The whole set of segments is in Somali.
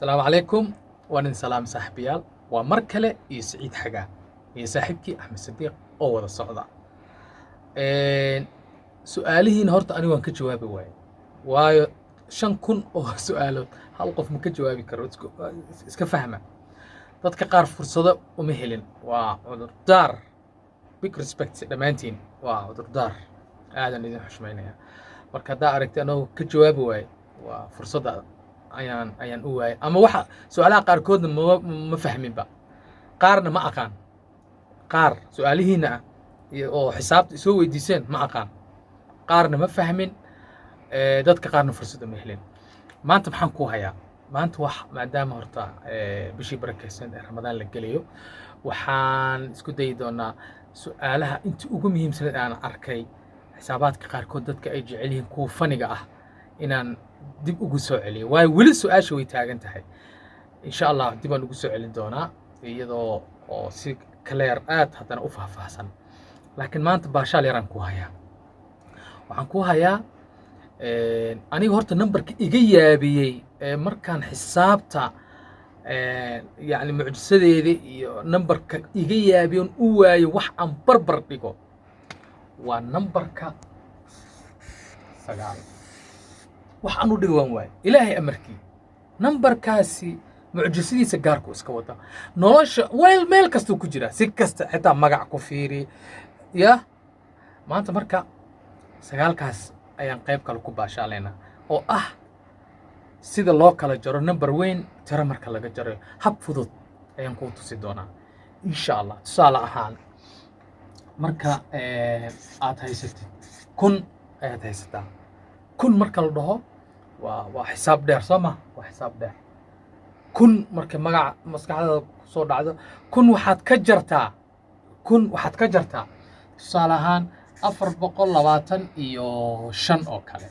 Asalaamu calaykum, waan idin salaam saaxiibayaal. Waa mar kale iyo Siciid Xagaa iyo saaxiibkii Axmed Sadiiq oo wada socda. Su-aalihiina horta anigu waan ka jawaabi waaye, waayo 5000 oo su-aalood hal qof ma ka jawaabi karo. Iska fahma, dadka qaar fursado uma helin, waa cudurdaar. Big respect dhammaantiin, waa cudurdaar, aadan idin xushmaynaya. Marka haddaa aragtay anagoo ka jawaabi waaye, waa fursadda ayaan u waayay, ama waxa su-aalaha qaarkoodna ma fahminba, qaarna ma aqaan. Qaar su-aalihiina ah iyo oo xisaabta isoo weydiiseen ma aqaan, qaarna ma fahmin, dadka qaarna fursadda ma helin. Maanta maxaan ku hayaa? Maanta wax maadaama horta bishii barakeysan ee Ramadaan la gelayo, waxaan isku dayi doonaa su-aalaha intii ugu muhiimsaneed aan arkay, xisaabaadka qaarkood dadka ay jecel yihiin, kuwa faniga ah, inaan dib ugu soo celiyo, waayo weli su-aasha way taagan tahay. Insha Allah dib aan ugu soo celin doonaa iyadoo oo si clear aad haddana u faahfaahsan. Laakiin maanta baashaal yaraan ku hayaa. Waxaan ku hayaa aniga horta numberka iga yaabiyey ee markaan xisaabta yacni mucjisadeeda iyo numberka iga yaabiyon u waayo wax aan barbar dhigo, waa numberka 9. Wax aan u dhigo waan waayo. Ilaahay amarkii, numberkaasi mucjisadiisa gaarku iska wada nolosha weel meel kastuu ku jiraa, si kasta xitaa magac ku fiiri ya. Maanta marka sagaalkaas ayaan qayb kale ku baashaalaynaa, oo ah sida loo kala jaro number weyn, tiro marka laga jarayo, hab fudud ayaan kuu tusi doonaa insha Allah. Tusaale ahaan, marka aad haysatid 1000 ayaad haysataa. 1000 marka la dhaho waa xisaab dheer, soo ma? Waa xisaab dheer. 1000 marka magaca maskaxdaada kusoo dhacdo, 1000 waxaad ka jartaa, 1000 waxaad ka jartaa tusaale ahaan 425 oo kale.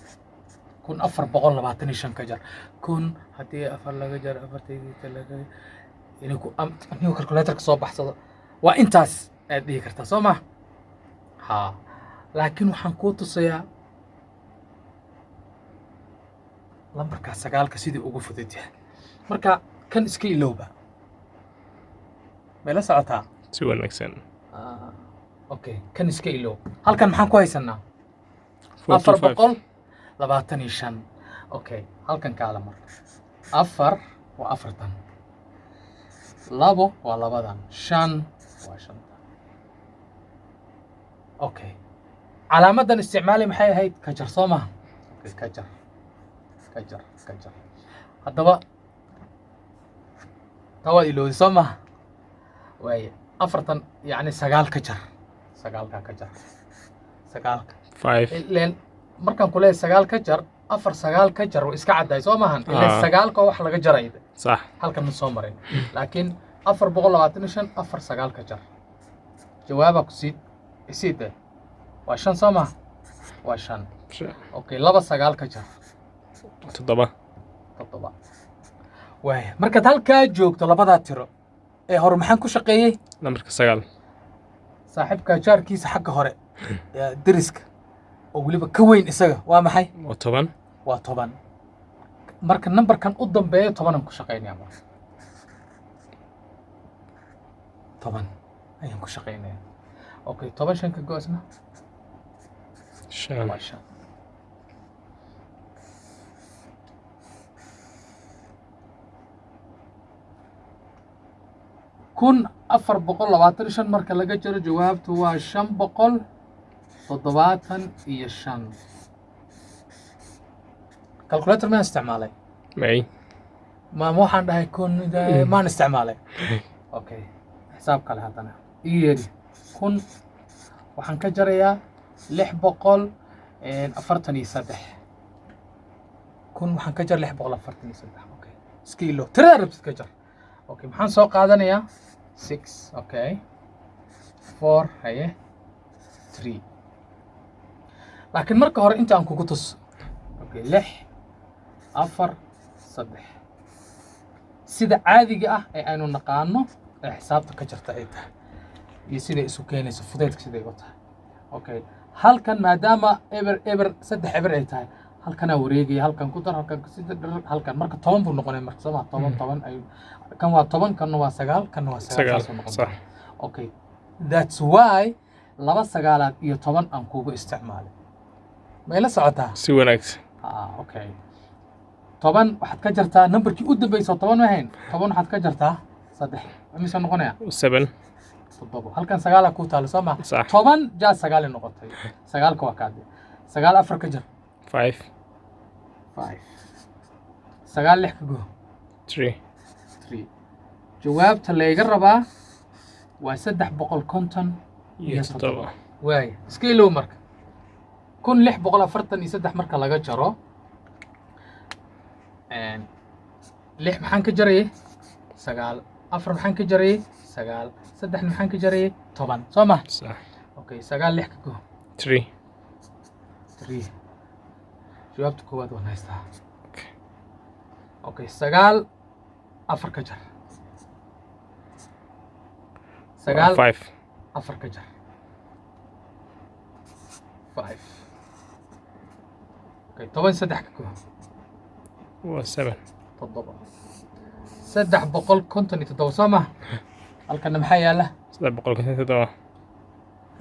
1425 ka jar. 1000 haddii afar laga jaro, afartaydiita laga inay ku anigo calculatorka soo baxsado, waa intaas ayaad dhihi kartaa, soo ma? Ha, laakiin waxaan kuu tusayaa lambarkaa sagaalka sidii ugu fudud yahay. Marka kan iska ilowba, may la socotaa? Si wanaagsan. Ah, okay, kan iska ilow. Halkan maxaan ku haysanaa? Four afar two five. 425. Okay, halkan kaala. Marka afar waa afartan, labo waa labadan, shan waa shantan. Okay, calaamadan isticmaali maxay ahayd? Ka jar, soo maha? Okay, ka jar, ka jar, ka jar. Haddaba taa waad ilowday, soo maha? Waaye, afartan yacni sagaal ka jar, sagaalkaa ka jar, sagaalka. Five. Ileen markaan ku leeyahay sagaal ka jar, afar sagaal ka jar way iska caddahay, soo maahan? Ileen sagaalka wax laga jaray Sax. halkan ma soo marin. Laakiin 425, afar sagaal ka jar, jawaabaa ku sii isiide waa shan, soo maha? Waa shan. Okay, laba sagaal ka jar. 7. 7. Waaya, markaad halkaa joogto, labadaa tiro ee hore maxaan ku shaqeeyey? Nambarka 9. Saaxiibka jaarkiisa xagga hore ee deriska oo weliba ka weyn isaga waa maxay? Waa 10. Waa 10. Marka numberkan u dambeeyo tobanaan ku shaqeynaya. Marka 10 ayaan ku shaqeynaya. Okay, 10 shan ka go'sna? 5. Waa 5. 1425 marka laga jaro, jawaabtu waa 575. Calculator maan isticmaalay? May. Ma waxaan dhahay 1000 maan isticmaalay? Okay, xisaab kale haddana ii yeedhi. 1000 waxaan ka jarayaa 643. 1000 waxaan ka jar 643. Okay, iska ilo, tirada rabtid ka jar. Okay, maxaan soo qaadanayaa? Six, okay, four, haye, three. Laakiin marka hore inta aan kugu tus. Okay, lix, afar, saddex, sida caadiga ah ee aynu naqaano ee xisaabta ka jarta ay tahay iyo siday isu keenayso, fudaydka siday u tahay. Okay, halkan maadaama eber eber saddex eber ay tahay, Halkanaa wareegaya, halkan ku dar, halkan ku dar, halkan. Marka 10 buu noqonaya marka, soo ma? 10, 10 ayuu. Kan waa 10, kanna waa 9, kanna waa 9. 9. Saasuu noqon Sax. doonaa. Okay, that's why laba sagaalaad iyo 10 aan kuugu isticmaalay. Ma ila socotaa? Si wanaagsan. Ah, okay. 10 waxaad ka jartaa numberkii u dambeysay oo 10 ma ahayn. 10 waxaad ka jartaa 3, imise noqonaya? 7. 7. Halkan sagaalaa kuu taalo, soo ma? Sax. 10 jaa sagaalay noqotay. Sagaalka waa kaade. 9 4 ka jar. 5. 5. 9 6 ka go. 3. 3. Jawaabta layga rabaa waa 350 iyo iyo 7. 7. Waaya, iska ilow. Marka 1643 marka laga jaro 6, maxaan ka jarayay? 9. 4 maxaan ka jarayay? 9. 3 maxaan ka jarayay? 10, soo ma? Sax. Okay, 9 6 ka go. 3. 3. Jawaabta koowaad waan haystaa. Okay, 9 4 ka jar. 9 5. 4 ka jar, 5. Okay, 10 3 ka go. Waa 7. 7. 357, soo ma? Halkana maxaa yaala? 357.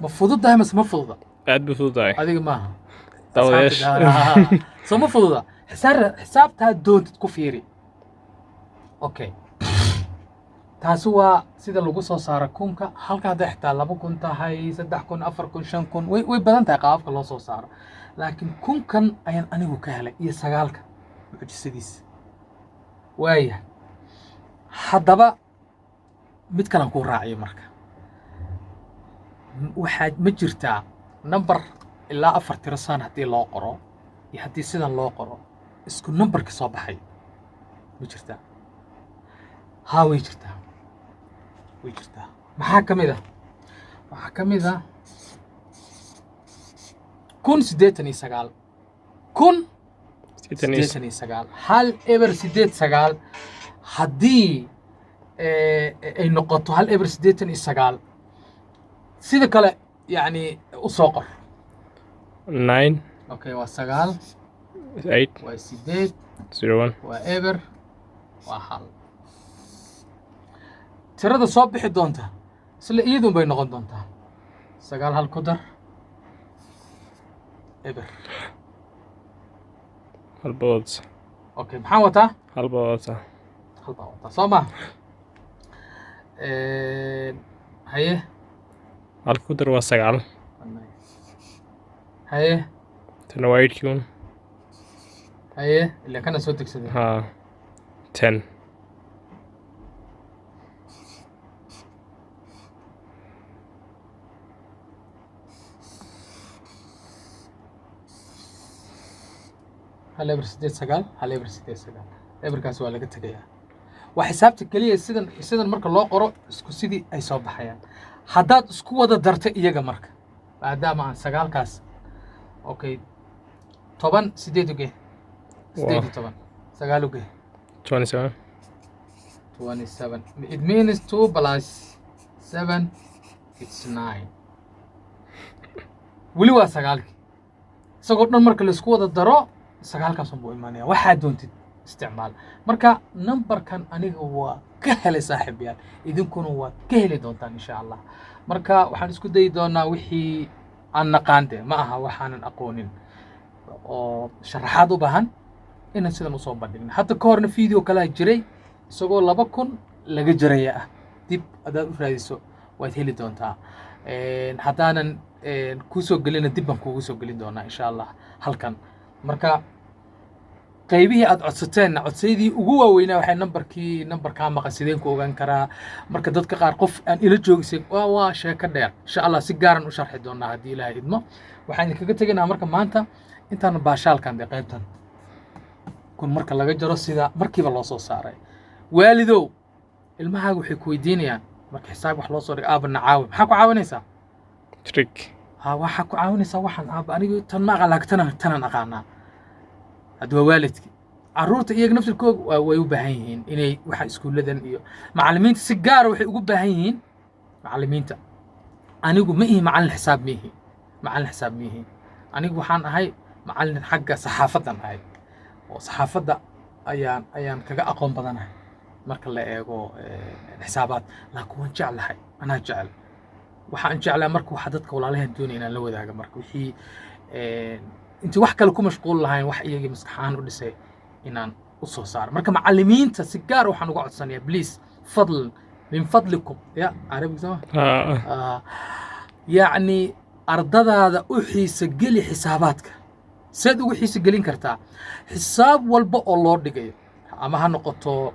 Ma fududahay mase ma fududa? Aad buu fududahay. Adiga maaha. Daawadayaasha. Soo ma fududa? Xisaabtaa doontid ku fiiri. Okay, taasi waa sida lagu soo saaro kunka. Halka hadday xitaa 2000 tahay, 3000, 4000, 5000, way badan tahay qaababka loo soo saaro, laakiin kunkan ayaan anigu ka helay iyo sagaalka mucjisadiisa. Waaya, haddaba mid kalan kuu raaciyo. Marka waxaa ma jirtaa number ilaa afar tiro saan haddii loo qoro iyo haddii sidan loo qoro isku numberka soo baxay? Ma jirtaa? Haa, way jirtaa, way jirtaa. Maxaa ka mid ah? Waxaa ka mid ah 1089, kun 89. 89, 1089. Haddii ay noqoto 1089, sida kale yacni u soo qor. 9. Okay, waa 9. 8. Waa 8. 0 1. Waa eber, waa 1. Tirada soo bixi doonta isla iyadun bay noqon doontaa. 9 1 ku dar, eber. Hal badood. Okay, maxaan wataa? Hal badood. Hal baan wataa, soo ma? Haye. Hal ku dar waa 9. Haye. Tana waa 8 kun. Haye, ilaa kana soo degsaday. Ha, 10. 1089, 1089, eberkaas waa laga tegayaa. Waa xisaabta keliya sidan marka loo qoro isku sidii ay soo baxayaan haddaad isku wada darta iyaga. Marka maadaama aan sagaalkaas, okay, 10 8 uge, 18, 9 uge. 27. 27. It means 2 plus 7, it's 9. Weli waa sagaalkii. Isagoo dhan marka laisku wada daro sagaalkaas unbuu imaanaya. Waxaa doontid isticmaal. Marka numberkan aniga waa ka helay, saaxiibayaal, idinkuna waad ka heli doontaan insha Allah. Marka waxaan isku dayi doonaa wixii aan naqaan de, ma aha waxaanan aqoonin oo sharaxaad u baahan, inaan sidan usoo bandhigno. Hadda ka horna video kalaa jiray isagoo 2000 laga jaraya ah. Dib haddaad u raadiso waad heli doontaa. Haddaanan kuusoo gelina, dib baan kuugu soo gelin doonaa insha Allah halkan. Marka qaybihii aad codsateenna, codsayadii ugu waaweynaa waxay nambarkii, nambarkaa maqan sideen ku ogaan karaa? Marka dadka qaar qof aan ila joogisay, waa sheeko dheer. Insha Allah si gaaran u sharxi doonaa haddii Ilaahay idmo. Waxaan idinkaga tegaynaa marka maanta intaan baashaalkan dee qaybtan 1000 marka laga jaro sida markiiba loo soo saaray. Waalidow, ilmahaaga waxay ku weydiinayaan marka xisaab wax loo soo dhigo, "Aaba, na caawi." Maxaa ku caawinaysaa? Trick. Ha, waxaa ku caawinaysaa waxaan, "Aaba, anigu tan ma aqaan, laakiin tanan aqaanaa." Hadda waa waalidki. Carruurta iyaga naftirkooga way u baahan yihiin inay waxa iskuulladan iyo macallimiinta si gaara waxay ugu baahan yihiin. macallimiinta, anigu ma ihi macallin xisaab, ma ihi macallin xisaab, ma ihi. Anigu waxaan ahay Macallin xagga saxaafadan ahay, oo saxaafadda ayaan kaga aqoon badanahay marka la eego xisaabaad, laakiin waan jeclahay, anaa jecel. Waxaan jeclaa marka waxa dadka walaalahan doonaya inaan la wadaaga. Marka wixii intii wax kale ku mashquul lahayn, wax iyagii maskax ahaan u dhisay inaan u soo saaro. Marka macallimiinta si gaar waxaan uga codsanayaa, please, fadlan min fadlikum, ya carabi sama. Yacni ardadaada u xiisa geli xisaabaadka. Seed ugu xiisa gelin kartaa? Xisaab walba oo loo dhigayo, ama ha noqoto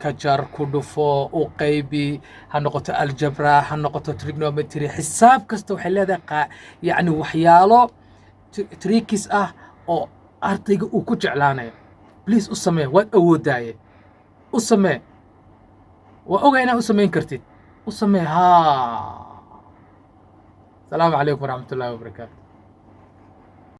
kajar, ku dhufo, u qaybi, ha noqoto aljabra, ha noqoto trigonometry, xisaab kasta waxay leedahay yacni waxyaalo tricks ah oo ardayga uu ku jeclaanayo. Please u samee, waad awoodaaye, u samee. Waa ogaa inaad u samayn kartid, u samee. Haa, asalaamu calaykum waraxmatullaahi wabarakaatu.